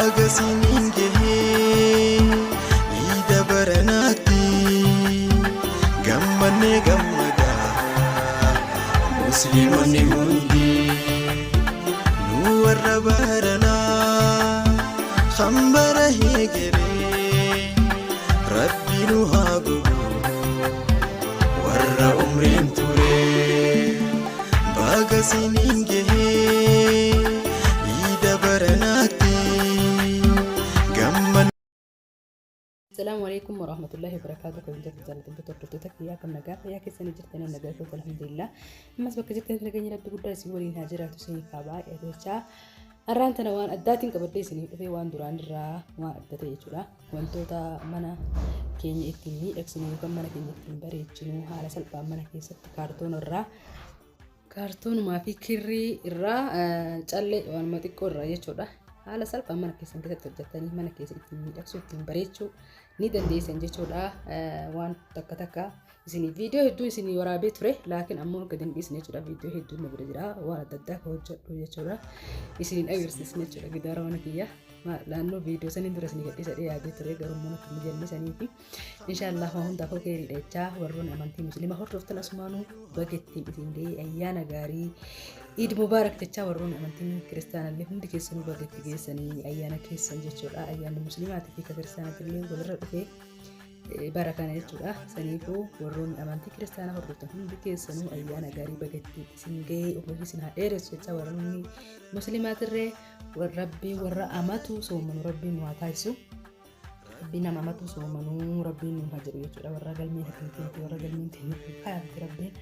Baga siniin gahee iida baranaatti gammannee gammada musliimonni hundi nu warra baranaa kan bara heegeree rabbi nu haa godhu warra umriin ture baga siniin gahee iida baranaatti gamman. Assalaamu alaikum warahmatullahi wabarakatuh. Kabajamtoota jaallatamtoota hordoftoota kiyyaa akkam nagaa fayyaa keessanii jirtanii nagaa keessa alhamdulillah. Ammas bakka jirtanitti nageenyi rabbi guddaa isin waliin haa jiraatu isiniif haa baay'atu jechaa. Har'aan tana waan addaatiin qabadhee isiniif dhufee waan duraan irraa waan adda ta'e jechuudha. Wantoota mana keenya ittiin miidhagsinu yookaan mana keenya ittiin bareechinu haala salphaan mana keessatti kaartoona irraa kaartoonumaa fi kirrii irraa callee waanuma xiqqoo irraa jechuudha. Haala salphaan mana keessan keessatti hojjettanii mana keessa ittiin miidhagsuu ittiin bareechuu ni dandeessan jechuudha. Waan takka takka isinii viidiyoo hedduu isinii waraabee ture laakiin ammoo gadi hin dhiisne jechuudha. Viidiyoo hedduun na bira jira waan adda addaa ka hojjedhu jechuudha. Isiniin agarsiisne jechuudha gidaara mana kiyya. Naannoo viidiyoo saniin dura isinii gadhiisa dhiyaatee ture garuu immoo natti hin mijanne saniifi. Inshaallah waa hundaafuu keeriidha jechaa warroonni amantii musliima hordoftan asumaanuu baga ittiin isin ga'ee ayyaana gaarii Iid Mubaarak jechaa warroonni amantii kiristaanallee hundi keessanuu baga itti geessanii ayyaana keessan jechuudha. Ayyaanni musliimaatii fi kiristaanaatillee walirra dhufee bara kana jechuudha. Saniifuu warroonni amantii kiristaanaa hordoftan hundi keessanuu ayyaana gaarii baga ittiin isin ga'ee umurii isin haa dheeressu jechaa warroonni muslimaatirree rabbii warra amatu soomanu rabbiin nu haa taasisu. Rabbiin nama amatu soomanuu rabbiin nu haa jedhu jechuudha. Warra galmeen hatimteeti warra galmeen teenyuuf kaayamte rabbiin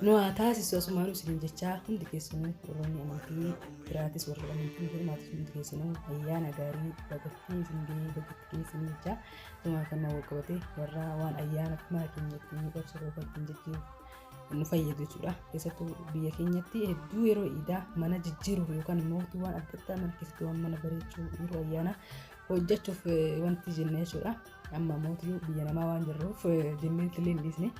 nu haa taasisu asumaanuu isiniin jechaa hundi keessanuu warroonni amantii biraatis warra amantii muslimaatis hundi keessanuu ayyaana gaarii bagattii isin gahee bagatti geessanii jechaa asumaan kan wal qabate warra waan ayyaana mana keenya ittiin miidhagsu yookaan ittiin jijjiiru nu fayyadu jechuudha. Keessattuu biyya keenyatti hedduu yeroo iidaa mana jijjiiruuf yookaan immoo waan adda addaa mana keessatti waan mana bareechuu yeroo ayyaana hojjechuuf wanti jenne jechuudha. Amma mootii biyya namaa waan jirruuf jennee illee hin dhiisne.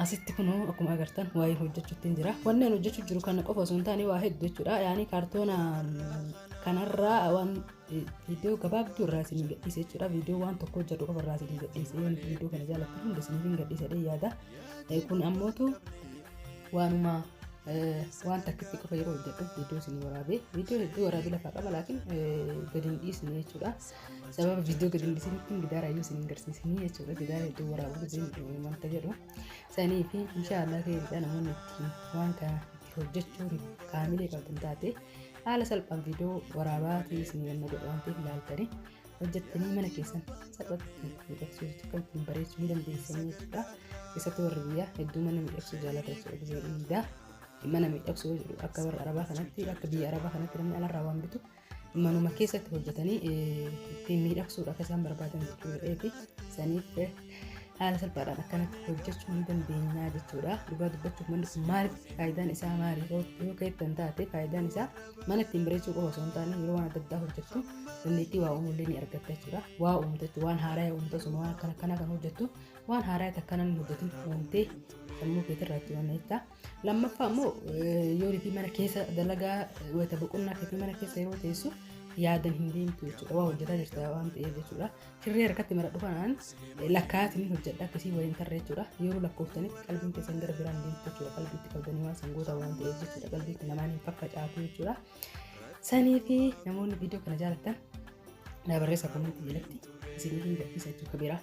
Asitti kunoo akkuma agartan waa'ee hojjechuutti hin jira. Wanni ani hojjechuu jiru kana qofa osoo hin taane waa hedduu jechuudha. Yaani kaartoona kanarraa waan viidiyoo gabaabduu irraa isin gadhiise jechuudha. Viidiyoo waan tokko hojjedhu qofa irraa isin gadhiise. Yoo viidiyoo kana jaallattan hunda isiniif hin gadhiise jedhee yaada. Kun ammootu waanuma waan takkitti qofa yeroo hojjedhu viidiyoo isinii waraabee viidiyoo hedduu waraabee lafaa qaba laakiin gadi hin dhiisne jechuudha. Sababa viidiyoo gadi hin dhiisinitti gidaara iyyuu isin hin garsiisinii jechuudha. Gidaara hedduu waraabuu gadi wanta jedhu. Sanii fi inshaallah keeriidha namoonni ittiin waan kana itti hojjechuun kaamilee qabdan taate haala salphaan viidiyoo waraabaa ta'e isinii ganna godhu waan ta'eef ilaaltanii hojjettanii mana keessan salphatti miidhagsuu jechuudha kan ittiin bareechuu ni dandeessanii jechuudha. Keessattuu warri biyyaa hedduu mana miidhagsuu jaalata jechuudha gisee iidaa mana miidhagsuu jedhu akka warra arabaa kanatti akka biyya arabaa kanatti namni alarraa waan bitu manuma keessatti hojjetanii ittiin miidhagsuudha akka isaan barbaadan jechuudha. Saniif haala salphaadhaan akkanatti hojjechuu ni dandeenya jechuudha. Dhugaa dubbachuuf manni kun maaliif faayidaan isaa maali yoo keettan taate faayidaan isaa mana ittiin bareechuu qofa osoo hin taane yeroo waan adda addaa hojjettu dandeettii waa uumuullee ni argatta jechuudha. Waa uumte jechuudha waan haaraa uumte osuma waan akkana akkanaa kan hojjettu waan haaraa takka namni hojjetin uumtee sammuu keetirraa itti waan jetta. Lammaffaa immoo yoo fi mana keessa dalagaa wayita boqonnaa keetii mana keessa yeroo teessu yaadan hin deemtu jechuudha. Waa hojjetaa jirta waan ta'eef jechuudha. Kirree harkatti maradhu kanaan lakkaatiin hojjedha akkasii waliin tarree jechuudha. Yeroo lakkooftanitti qalbiin keessan gara biraan deemtu jechuudha. Qalbiitti qabdanii waan san goota waan ta'eef jechuudha. Qalbiitti namaan hin faffacaatu jechuudha. Sanii fi namoonni viidiyoo kana jaalattan naa barreessa komentii jalatti isinii hin gadhiisa jechuudha kabiraa.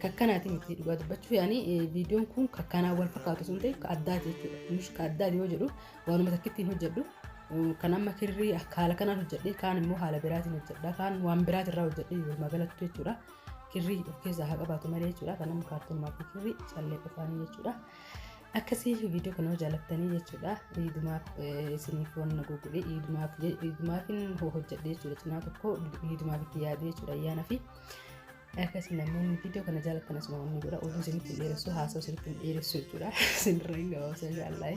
Kakkanaati miti dhugaa dubbachuuf yaani viidiyoon kun kakkanaa wal fakkaatu sun ta'e ka addaati jechuudha. Mush ka addaati yoo jedhu waanuma takkitti hin hojjedhu. Kan amma kirrii haala kanaan hojjedhe kaan immoo haala biraatiin hojjedha kaan waan biraatirraa hojjedhe walumaa galatti jechuudha. Kirrii of keessaa haa qabaatu malee jechuudha. Kan amma kaartonumaa fi kirrii callee qofaanii jechuudha. Akkasii viidiyoo kana yoo jaalattanii jechuudha. Iidumaaf isiniif wanna goggodhe iidumaaf iidumaafin hojjedhe jechuudha. Cinaa tokko iidumaaf itti yaadee jechuudha ayyaana fi akkasii namoonni viidiyoo kana jaalattan asuma wanni godha oduu isinitti hin dheeressu haasa'u isinitti hin dheeressu jechuudha. Isinirra hin gabaabsa inshaallah.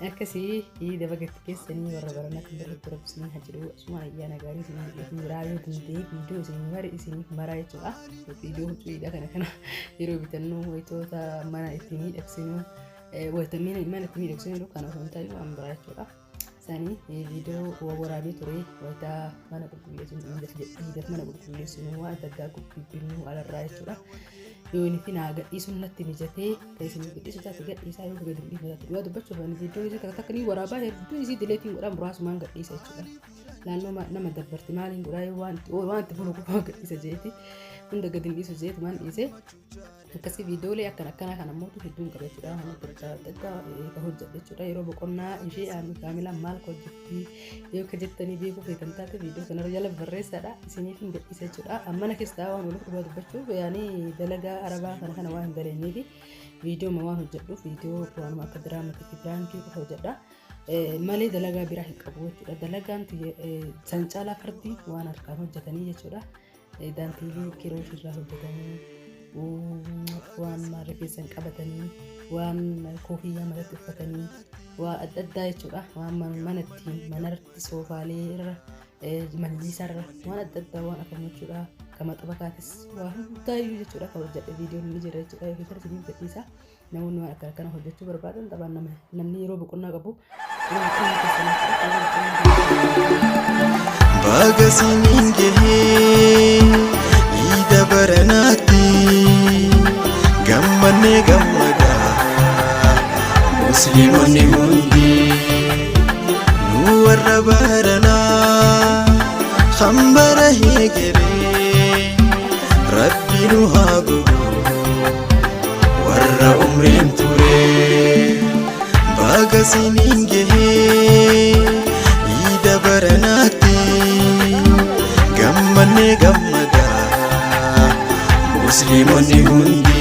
Akkasii iida bagatti keessanii warra baranaa kan birratti rabbi isiniin haa jedhu asuma ayyaana gaarii isiniin jedheetiin jira yoo danda'e viidiyoo isinii mari isiniif maraa jechuudha. Viidiyoo huccuu iidaa kana kana yeroo bitannu wayitoota mana itti miidhagsinu wayita mana itti miidhagsinu kana osoo hin ta'in waan biraa jechuudha. Sanii viidiyoo waraabee ture wayitaa mana qulqulleessuun iidaf mana qulqulleessuun waan adda addaa bibbinnu alarraa jechuudha. Yoo inni fi naa gadhiisuun natti mijatee kan isin gadhiisu taate gadhiisaa yoo gadi hin dhiifne taate dhugaa dubbachuuf ani viidiyoo isa takka takka ni waraabaa hedduu isii dileetiin godhaa muraasumaan gadhiisa jechuudha. Naannoo nama dabbarti maaliin godhaa yoo waan itti bulu qofaa gadhiisa jeeti hunda gadi hin dhiisu jeeti maan dhiise. Akkasii viidiyoolee akkana akkanaa kana immoo hedduun qaba jechuudha. Waan adda addaa kan hojjedhe jechuudha. Yeroo boqonnaa ishee aanu kaamilaan maal ka hojjetti yoo ka jettanii beekuu feetan taate viidiyoo kanarra jala barreessaadha. Isiniif hin gadhiisa jechuudha. Mana keessa taa'aa waan ooluuf dhugaa dubbachuuf yaani dalagaa arabaa kana kana waan hin daleenyeefi viidiyoo waan hojjedhuuf viidiyoo waanuma akka diraamatii fi piraankii qofa hojjedha. Malee dalagaa biraa hin qabu jechuudha. Dalagaan san caalaa fardi waan harkaan hojjetanii jechuudha. Daantiilii kirooshii irraa hojjetanii waan rifeensan qabatanii waan koofiyyaa mataatti uffatanii waan adda addaa jechuudha. Waan mana ittiin manarratti soofaalee irra malliisarra waan adda addaa waan afamu jechuudha. Kama xabakaatis waa hundaayyuu jechuudha kan hojjedhe viidiyoon ni jira jechuudha. Yoo keessatti isiniif gadhiisa. Namoonni waan akkana kana hojjechuu barbaadan taphaan nama namni yeroo boqonnaa qabu yeroo boqonnaa keessan yeroo boqonnaa Baga siniin gahee iida baranaatti gammannee gammadaa musliimonni hundi nu warra baranaa hambara heegeree rabbi nu haa godhu warra umriin ture baga siniin gahee iida baranaatti gammannee gammadaa musliimonni hundi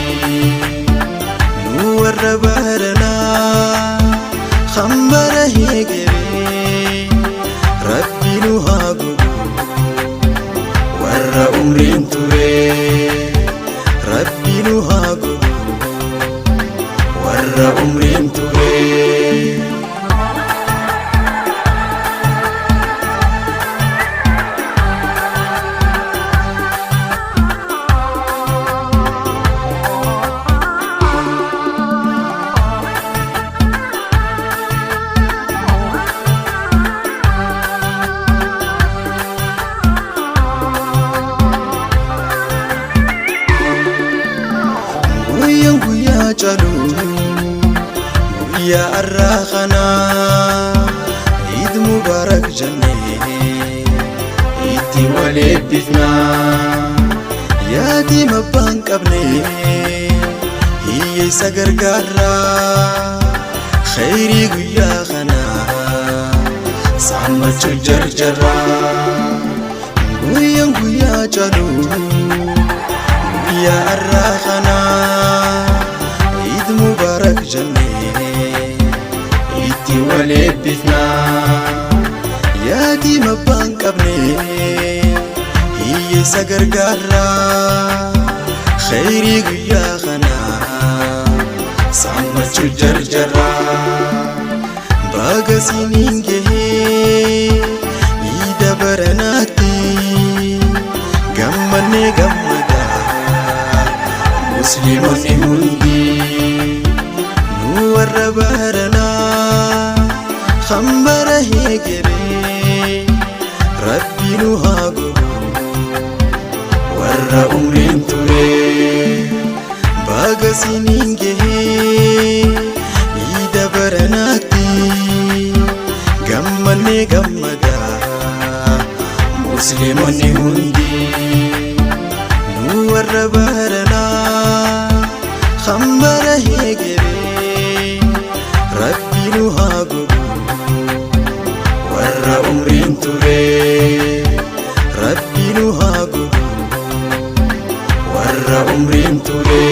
nu warra baranaa hambara heegeree rabbi nu haa godhu warra umriin ture rabbi nu haa godhu warra umriin ture. Guyyaan guyyaa caalu guyyaa har'aa kanaa Iid Mubaarak jennee itti wal eebbifnaa. Yaatii abbaan qabne hiyyeessa gargaarraa khayrii guyyaa kanaa saammachuu jarjarraa. Guyyaan guyyaa caalu guyyaa har'aa kanaa Iid Mubaarak jennee itti wal eebbifnaa. Yaatii abbaan qabne hiyyeessa gargaarraa khayrii guyyaa kanaa saammachuu jarjarraa. Baga siniin gahee iida baranaatti gammannee gammadaa musliimonni hundi nu warra baranaa hambara heegeree rabbi nu haa godhu warra umriin ture baga siniin gahee iida baranaatti gammannee gammadaa musliimonni hundi nu warra baranaa hambara heegeree rabbi nu haa godhu warra umriin ture rabbi nu haa godhu warra umriin ture.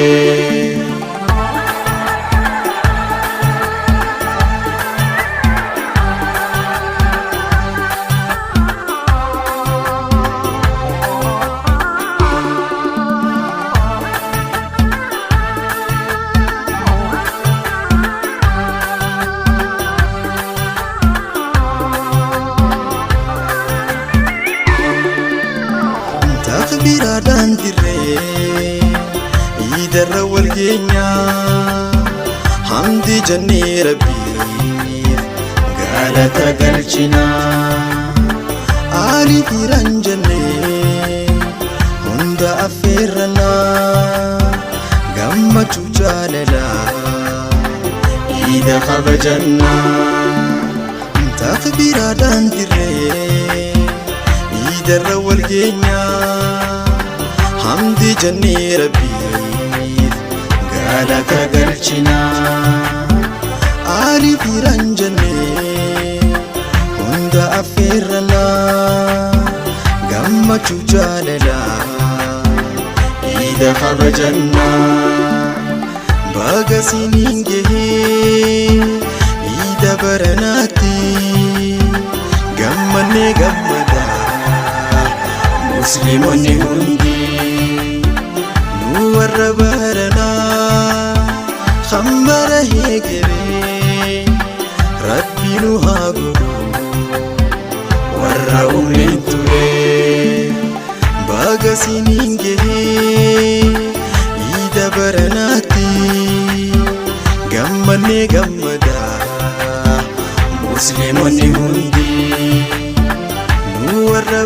Takbiraadhaan dirree iidarra wal geenyaa hamdi jennee rabbiif. Galata galchinaa. Aalii firan jennee hunda affeerrannaa gammachuu jaalalaa iida kabajannaa takbiraadhaan dirree iidarra wal geenyaa hamdi jennee rabbiif galata galchinaa aalii firan jennee hunda affeerrannaa gammachuu jaalalaa iida kabajannaa baga siniin gahee iida baranaatti gammannee gammadaa musliimonni hundi nu warra baranaa hambara heegeree rabbi nu haa godhu warra umriin ture baga siniin gahee iida baranaatti gammannee gammadaa musliimonni hundi nu warra.